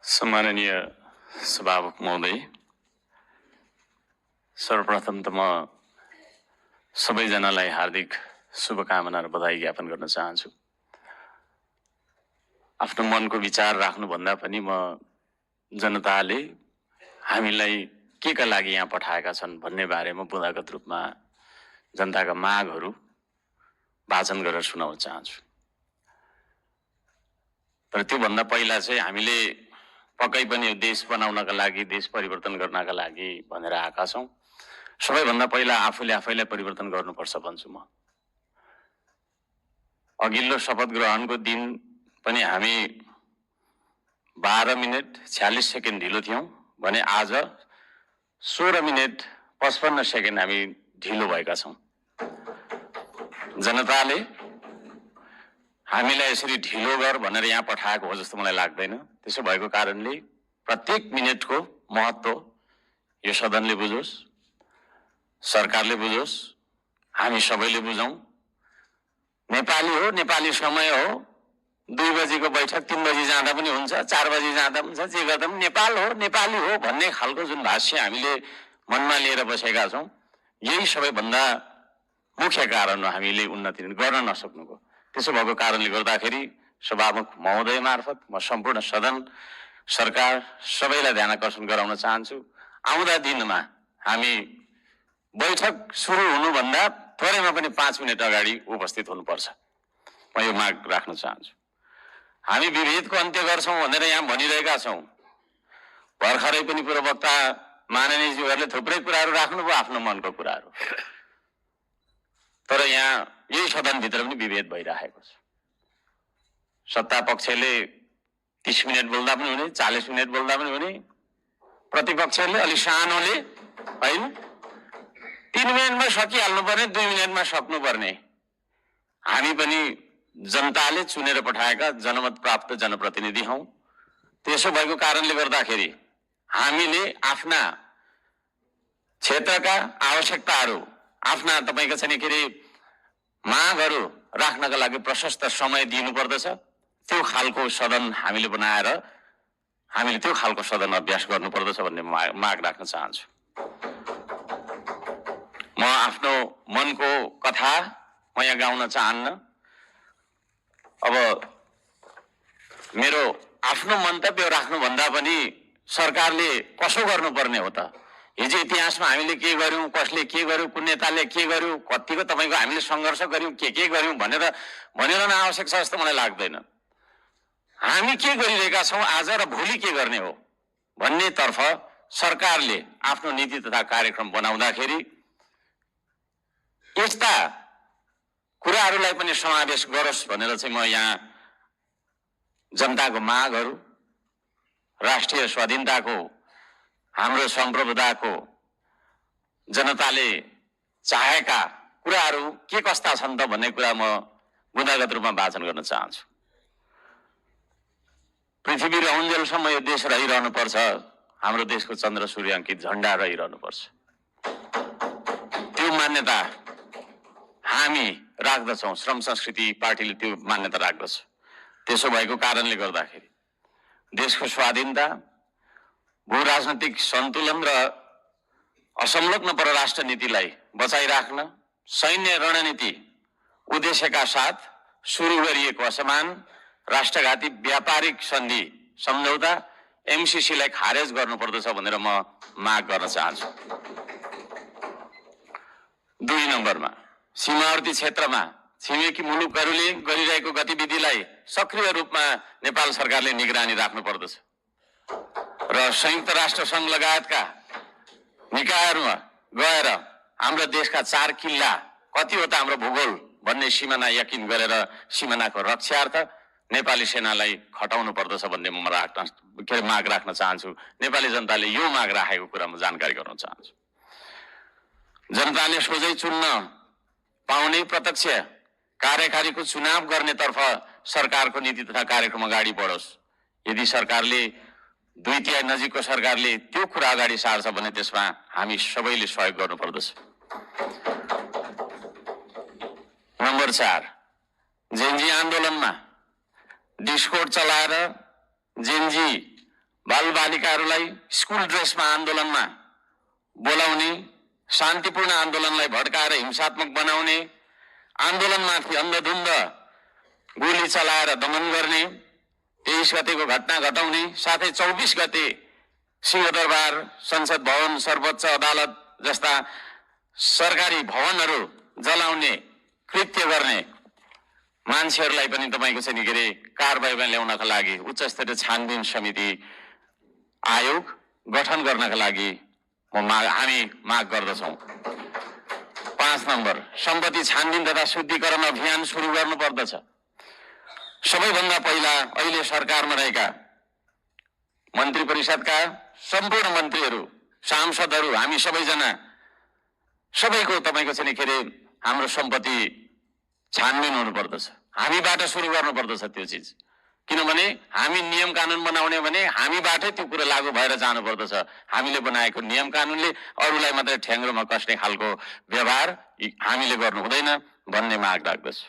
सम्माननीय सभामुख महोदय, सर्वप्रथम त म सबैजनालाई हार्दिक शुभकामना र बधाई ज्ञापन गर्न चाहन्छु। आफ्नो मनको विचार राख्नुभन्दा पनि म जनताले हामीलाई के का लागि यहाँ पठाएका छन् भन्ने बारेमा बुँदागत रूपमा जनताका मागहरू वाचन गरेर सुनाउन चाहन्छु। तर त्योभन्दा पहिला चाहिँ हामीले पक्कै पनि यो देश बनाउनका लागि, देश परिवर्तन गर्नका लागि भनेर आएका छौँ। सबैभन्दा पहिला आफूले आफैलाई परिवर्तन गर्नुपर्छ भन्छु म। अघिल्लो शपथ ग्रहणको दिन पनि हामी 12 मिनेट 46 सेकेन्ड ढिलो थियौँ भने आज 16 मिनेट 55 सेकेन्ड हामी ढिलो भएका छौँ। जनताले हामीलाई यसरी ढिलो गर भनेर यहाँ पठाएको हो जस्तो मलाई लाग्दैन। त्यसो भएको कारणले प्रत्येक मिनेटको महत्त्व यो सदनले बुझोस्, सरकारले बुझोस्, हामी सबैले बुझौँ। नेपाली हो, नेपाली समय हो, 2 बजेको बैठक 3 बजी जाँदा पनि हुन्छ, 4 बजी जाँदा पनि हुन्छ, जे गर्दा पनि नेपाल हो, नेपाली हो भन्ने खालको जुन भाष्य हामीले मनमा लिएर बसेका छौँ, यही सबैभन्दा मुख्य कारण हो हामीले उन्नति गर्न नसक्नुको। त्यसो भएको कारणले गर्दाखेरि सभामुख महोदय मार्फत म सम्पूर्ण सदन, सरकार सबैलाई ध्यान आकर्षण गराउन चाहन्छु। आउँदा दिनमा हामी बैठक सुरु हुनुभन्दा थोरैमा पनि 5 मिनेट अगाडि उपस्थित हुनुपर्छ। म यो माग राख्न चाहन्छु। हामी विभेदको अन्त्य गर्छौँ भनेर यहाँ भनिरहेका छौँ। भर्खरै पनि पूर्ववक्ता माननीयज्यूहरूले थुप्रै कुराहरू राख्नुभयो, आफ्नो मनको कुराहरू। तर यहाँ यही सदनभित्र पनि विभेद भइरहेको छ। सत्ता पक्षले 30 मिनेट बोल्दा पनि हुने, 40 मिनेट बोल्दा पनि हुने, प्रतिपक्षले अलि सानोले होइन 3 मिनेटमा सकिहाल्नु पर्ने, 2 मिनेटमा सक्नुपर्ने। हामी पनि जनताले चुनेर पठाएका जनमत प्राप्त जनप्रतिनिधि हौँ। त्यसो भएको कारणले गर्दाखेरि हामीले आफ्ना क्षेत्रका आवश्यकताहरू, आफ्ना तपाईको चाहिँ के अरे मागहरू राख्नका लागि प्रशस्त समय दिनुपर्दछ। त्यो खालको सदन हामीले बनाएर हामीले त्यो खालको सदन अभ्यास गर्नुपर्दछ भन्ने माग राख्न चाहन्छु। म आफ्नो मनको कथा म यहाँ गाउन चाहन्न। अब मेरो आफ्नो मन्तव्य राख्नुभन्दा पनि सरकारले कसो गर्नुपर्ने हो त? हिजो इतिहासमा हामीले के गर्यौं, कसले के गर्यो, कुन नेताले के गर्यो, कतिको तपाईको हामीले सङ्घर्ष गर्यौं, के गर्यौं भनेर भनिरहन आवश्यक छ जस्तो मलाई लाग्दैन। हामी के गरिरहेका छौं आज र भोलि के गर्ने हो भन्नेतर्फ सरकारले आफ्नो नीति तथा कार्यक्रम बनाउँदाखेरि यस्ता कुराहरूलाई पनि समावेश गरोस् भनेर चाहिँ म यहाँ जनताको मागहरू, राष्ट्रिय स्वाधीनताको, हाम्रो सम्प्रभुताको, जनताले चाहेका कुराहरू के कस्ता छन् त भन्ने कुरा म बुँदागत रूपमा वाचन गर्न चाहन्छु। पृथ्वी रहन्जेलसम्म यो देश रहिरहनु पर्छ। हाम्रो देशको चन्द्र सूर्य अंकित झण्डा रहिरहनु पर्छ। त्यो मान्यता हामी राख्दछौँ। श्रम संस्कृति पार्टीले त्यो मान्यता राख्दछ। त्यसो भएको कारणले गर्दाखेरि देशको स्वाधीनता, भू राजनीतिक सन्तुलन र असंलग्न परराष्ट्र नीतिलाई बचाइराख्न सैन्य रणनीति उद्देश्यका साथ सुरु गरिएको असमान राष्ट्रघाती व्यापारिक सन्धि सम्झौता एमसीसी लाई खारेज गर्नुपर्दछ भनेर म माग गर्न चाहन्छु। 2 नम्बरमा सीमावर्ती क्षेत्रमा छिमेकी मुलुकहरूले गरिरहेको गतिविधिलाई सक्रिय रूपमा नेपाल सरकारले निगरानी राख्नुपर्दछ र संयुक्त राष्ट्र संघ लगायतका निकायहरूमा गएर हाम्रो देशका 4 किल्ला कति हो त हाम्रो भूगोल भन्ने सिमाना यकिन गरेर सिमानाको रक्षार्थ नेपाली सेनालाई खटाउनु पर्दछ भन्ने म माग राख्न चाहन्छु। नेपाली जनताले यो माग राखेको कुरा म जानकारी गराउन चाहन्छु। जनताले सोझै चुन्न पाउने प्रत्यक्ष कार्यकारीको चुनाव गर्नेतर्फ सरकारको नीति तथा कार्यक्रम अगाडि बढोस्। यदि सरकारले 2/3 नजिकको सरकारले त्यो कुरा अगाडि सार्छ भने त्यसमा हामी सबैले सहयोग गर्नुपर्दछ। नम्बर 4 जेनजी आन्दोलनमा डिस्कोड चलाएर जेनजी बालबालिकाहरूलाई स्कुल ड्रेसमा आन्दोलनमा बोलाउने, शान्तिपूर्ण आन्दोलनलाई भड्काएर हिंसात्मक बनाउने, आन्दोलनमाथि अन्धधुन्ध गोली चलाएर दमन गर्ने, 23 गतेको घटना घटाउने, साथै 24 गते सिंहदरबार, संसद भवन, सर्वोच्च अदालत जस्ता सरकारी भवनहरू जलाउने कृत्य गर्ने मान्छेहरूलाई पनि तपाईको चाहिँ नि के अरे कारबाहीमा ल्याउनका लागि उच्च स्तरीय छानबिन समिति आयोग गठन गर्नका लागि हामी माग गर्दछौँ। 5 नम्बर, सम्पत्ति छानबिन तथा शुद्धिकरण अभियान सुरु गर्नुपर्दछ। सबैभन्दा पहिला अहिले सरकारमा रहेका मन्त्री परिषदका सम्पूर्ण मन्त्रीहरू, सांसदहरू, हामी सबैजना सबैको तपाईको चाहिँ नि के अरे हाम्रो सम्पत्ति छानबिन हुनुपर्दछ। हामीबाट सुरु गर्नुपर्दछ त्यो चिज, किनभने हामी नियम कानुन बनाउने भने हामीबाटै त्यो कुरा लागू भएर जानुपर्दछ। हामीले बनाएको नियम कानुनले अरूलाई मात्रै ठ्याङ्ग्रोमा कस्ने खालको व्यवहार हामीले गर्नु हुँदैन भन्ने माग राख्दछु।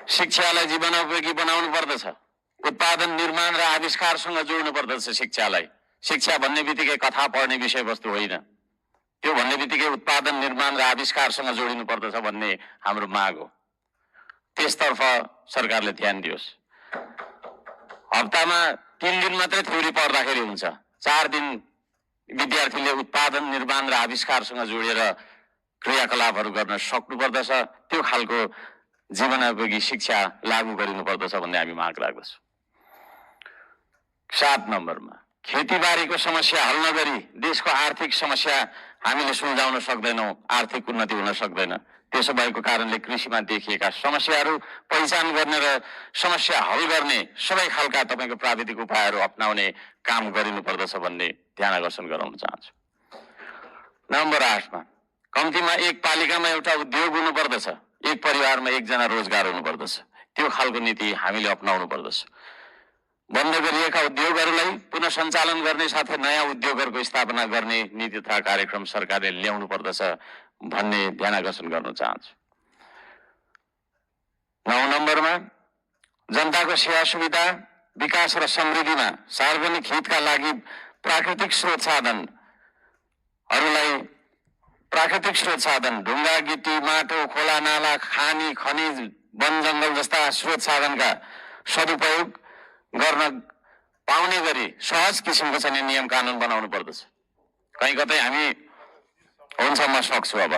शिक्षालाई जीवनोपयोगी बनाउनु पर्दछ। उत्पादन, निर्माण र आविष्कारसँग जोड्नु पर्दछ शिक्षालाई। शिक्षा भन्ने बित्तिकै कथा पढ्ने विषयवस्तु होइन, त्यो भन्ने बित्तिकै उत्पादन, निर्माण र आविष्कारसँग जोडिनु पर्दछ भन्ने हाम्रो माग हो। त्यसतर्फ सरकारले ध्यान दियोस्। हप्तामा 3 दिन मात्रै थ्योरी पढ्दाखेरि हुन्छ, 4 दिन विद्यार्थीले उत्पादन, निर्माण र आविष्कारसँग जोडेर क्रियाकलापहरू गर्न सक्नुपर्दछ। त्यो खालको जीवनोपयोगी शिक्षा लागू गरिनुपर्दछ भन्ने हामी माग राख्दछौँ। 7 नम्बरमा, खेतीबारीको समस्या हल नगरी देशको आर्थिक समस्या हामीले सुल्झाउन सक्दैनौँ, आर्थिक उन्नति हुन सक्दैन। त्यसो भएको कारणले कृषिमा देखिएका समस्याहरू पहिचान गर्ने र समस्या हल गर्ने सबै खालका तपाईको प्राविधिक उपायहरू अपनाउने काम गरिनुपर्दछ भन्ने ध्यान आकर्षण गराउन चाहन्छु। नम्बर 8 मा, कम्तीमा एक पालिकामा एउटा उद्योग हुनुपर्दछ, एक परिवारमा एकजना रोजगार हुनुपर्दछ। त्यो खालको नीति हामीले अपनाउनु पर्दछ। बन्द गरिएका उद्योगहरूलाई पुनः सञ्चालन गर्ने साथै नयाँ उद्योगहरूको स्थापना गर्ने नीति तथा कार्यक्रम सरकारले ल्याउनु पर्दछ भन्ने ध्यान आकर्षण गर्न चाहन्छु। 9 नम्बरमा, जनताको सेवा सुविधा, विकास र समृद्धिमा सार्वजनिक हितका लागि प्राकृतिक स्रोत साधन ढुङ्गा, गिटी, माटो, खोला, नाला, खानी, खनिज, वन जङ्गल जस्ता स्रोत साधनका सदुपयोग गर्न पाउने गरी सहज किसिमको चाहिँ नियम कानुन बनाउनु पर्दछ। कहीँ कतै हामी हुन्छ, म सक्छु अब,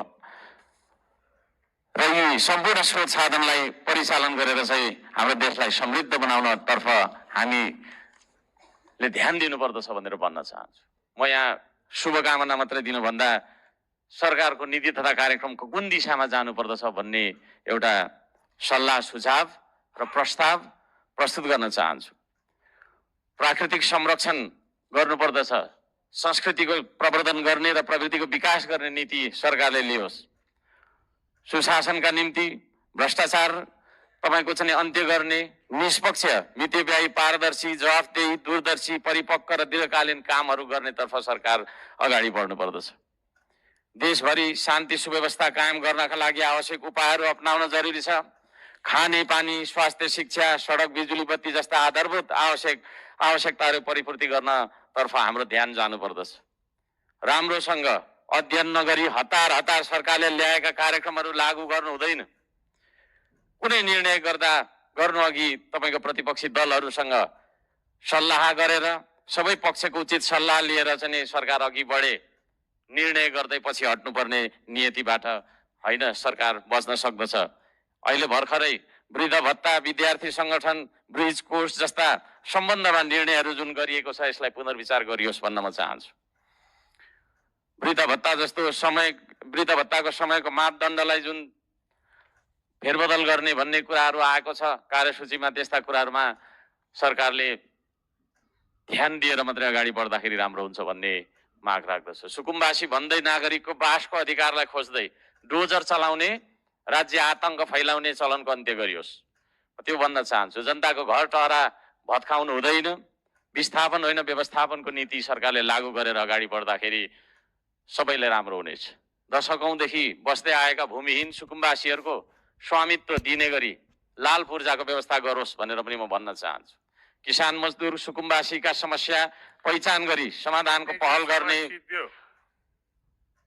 र यी सम्पूर्ण स्रोत साधनलाई परिचालन गरेर चाहिँ हाम्रो देशलाई समृद्ध बनाउनतर्फ हामीले ध्यान दिनुपर्दछ भनेर भन्न चाहन्छु। म यहाँ शुभकामना मात्रै दिनुभन्दा सरकारको नीति तथा कार्यक्रमको कुन दिशामा जानुपर्दछ भन्ने एउटा सल्लाह, सुझाव र प्रस्ताव प्रस्तुत गर्न चाहन्छु। प्राकृतिक संरक्षण गर्नुपर्दछ, संस्कृतिको प्रवर्धन गर्ने र प्रवृत्तिको विकास गर्ने नीति सरकारले लियोस्। सुशासनका निम्ति भ्रष्टाचार तपाईको चाहिँ अन्त्य गर्ने, निष्पक्ष, मितव्ययी, पारदर्शी, जवाफदेही, दूरदर्शी, परिपक्व र दीर्घकालीन कामहरू गर्नेतर्फ सरकार अगाडि बढ्नु पर्दछ। देशभरि शान्ति सुव्यवस्था कायम गर्नका लागि आवश्यक उपायहरू अपनाउन जरुरी छ। खाने पानी, स्वास्थ्य, शिक्षा, सडक, बिजुली बत्ती जस्ता आधारभूत आवश्यकताहरू परिपूर्ति गर्नतर्फ हाम्रो ध्यान जानुपर्दछ। राम्रोसँग अध्ययन नगरी हतार सरकारले ल्याएका कार्यक्रमहरू लागू गर्नु हुँदैन। कुनै निर्णय गर्नु अघि तपाईको प्रतिपक्षी दलहरूसँग सल्लाह गरेर सबै पक्षको उचित सल्लाह लिएर चाहिँ सरकार अघि बढे। निर्णय गर्दै पछि हट्नुपर्ने नियतिबाट होइन, सरकार बच्न सक्दछ। अहिले भर्खरै वृद्ध भत्ता, विद्यार्थी संगठन, ब्रिज कोर्स जस्ता सम्बन्धमा निर्णयहरू जुन गरिएको छ यसलाई पुनर्विचार गरियोस् भन्न म चाहन्छु। वृद्ध भत्ताको समयको मापदण्डलाई जुन फेरबदल गर्ने भन्ने कुराहरू आएको छ कार्यसूचीमा, त्यस्ता कुराहरूमा सरकारले ध्यान दिएर मात्रै अगाडि बढ्दाखेरि राम्रो हुन्छ भन्ने माग राख्दछु। सुकुम्बासी भन्दै नागरिकको बासको अधिकारलाई खोज्दै डोजर चलाउने, राज्य आतंक फैलाउने चलनको अन्त्य गरियोस्, त्यो भन्न चाहन्छु। जनताको घर टहरा भत्काउनु हुँदैन, विस्थापन होइन व्यवस्थापनको नीति सरकारले लागू गरेर अगाडि बढ्दाखेरि सबैले राम्रो हुनेछ। दशकौंदेखि बस्दै आएका भूमिहीन सुकुम्बासीहरूको स्वामित्व दिने गरी लाल पूर्जाको व्यवस्था गरोस् भनेर पनि म भन्न चाहन्छु। किसान मजदुर सुकुम्बासीका समस्या पहिचान गरी समाधानको पहल गर्ने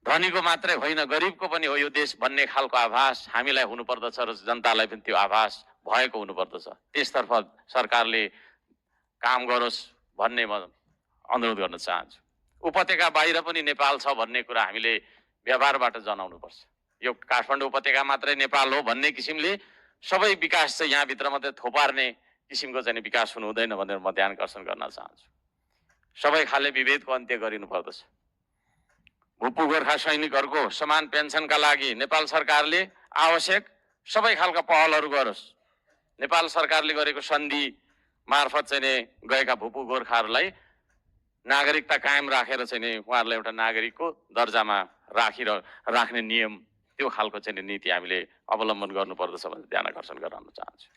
धनीको मात्रै होइन गरिबको पनि हो यो देश भन्ने खालको आभास हामीलाई हुनुपर्दछ र जनतालाई पनि त्यो आभास भएको हुनुपर्दछ। त्यसतर्फ सरकारले काम गरोस् भन्ने म अनुरोध गर्न चाहन्छु। उपत्यका बाहिर पनि नेपाल छ भन्ने कुरा हामीले व्यवहारबाट जनाउनुपर्छ। यो काठमाडौँ उपत्यका मात्रै नेपाल हो भन्ने किसिमले सबै विकास चाहिँ यहाँभित्र मात्रै थोपार्ने किसिमको चाहिँ विकास हुनु हुँदैन भनेर म ध्यान आकर्षण गर्न चाहन्छु। सबै खाले विभेदको अन्त्य गरिनु पर्दछ। भूपू गोर्खा सैनिकहरूको समान पेन्सनका लागि नेपाल सरकारले आवश्यक सबै खालका पहलहरू गरोस्। नेपाल सरकारले गरेको सन्धि मार्फत चाहिँ गएका भूपू गोर्खाहरूलाई नागरिकता कायम राखेर चाहिँ उहाँहरूलाई एउटा नागरिकको दर्जामा राख्ने नियम त्यो खालको चाहिँ नीति हामीले अवलम्बन गर्नुपर्दछ भनेर ध्यान आकर्षण गराउन चाहन्छु।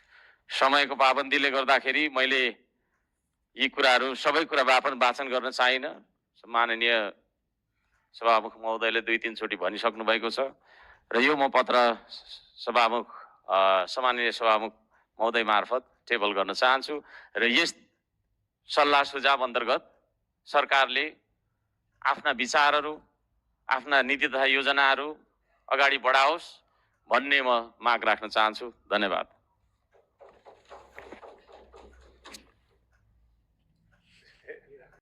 समयको पाबन्दीले गर्दाखेरि मैले यी कुराहरू सबै कुरा वाचन गर्न चाहिनँ। माननीय सभामुख महोदयले 2-3 चोटि भनिसक्नु भएको छ र यो म पत्र सम्माननीय सभामुख महोदय मार्फत टेबल गर्न चाहन्छु र यस सल्लाह सुझाव अन्तर्गत सरकारले आफ्ना विचारहरू आफ्ना नीति तथा योजनाहरू अगाडि बढाओस् भन्ने म माग राख्न चाहन्छु। धन्यवाद।